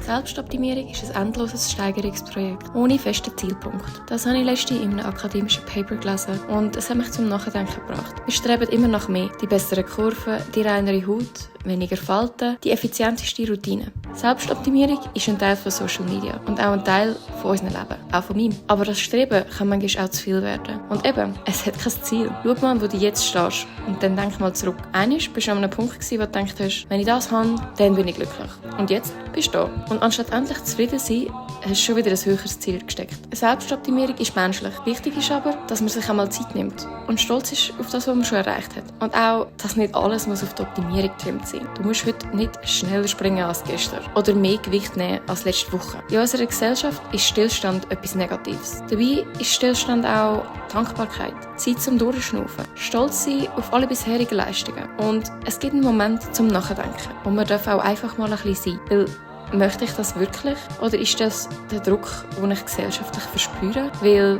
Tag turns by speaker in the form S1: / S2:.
S1: Selbstoptimierung ist ein endloses Steigerungsprojekt, ohne festen Zielpunkt. Das habe ich letztens in einem akademischen Paper gelesen und es hat mich zum Nachdenken gebracht. Wir streben immer nach mehr. Die besseren Kurven, die reinere Haut, weniger Falten, die effizienteste Routine. Selbstoptimierung ist ein Teil von Social Media und auch ein Teil von unserem Leben, auch von meinem. Aber das Streben kann manchmal auch zu viel werden. Und eben, es hat kein Ziel. Schau mal, wo du jetzt stehst und dann denk mal zurück. Einmal bist du an einem Punkt gewesen, wo du gedacht hast, wenn ich das habe, dann bin ich glücklich. Und jetzt bist du da. Und anstatt endlich zufrieden zu sein, hast du schon wieder ein höheres Ziel gesteckt. Selbstoptimierung ist menschlich. Wichtig ist aber, dass man sich einmal Zeit nimmt und stolz ist auf das, was man schon erreicht hat. Und auch, dass nicht alles muss auf die Optimierung getrimmt sein. Du musst heute nicht schneller springen als gestern oder mehr Gewicht nehmen als letzte Woche. In unserer Gesellschaft ist Stillstand etwas Negatives. Dabei ist Stillstand auch Dankbarkeit, Zeit zum Durchschnaufen, stolz sein auf alle bisherigen Leistungen. Und es gibt einen Moment zum Nachdenken. Und man darf auch einfach mal ein bisschen sein. Weil, möchte ich das wirklich? Oder ist das der Druck, den ich gesellschaftlich verspüre? Weil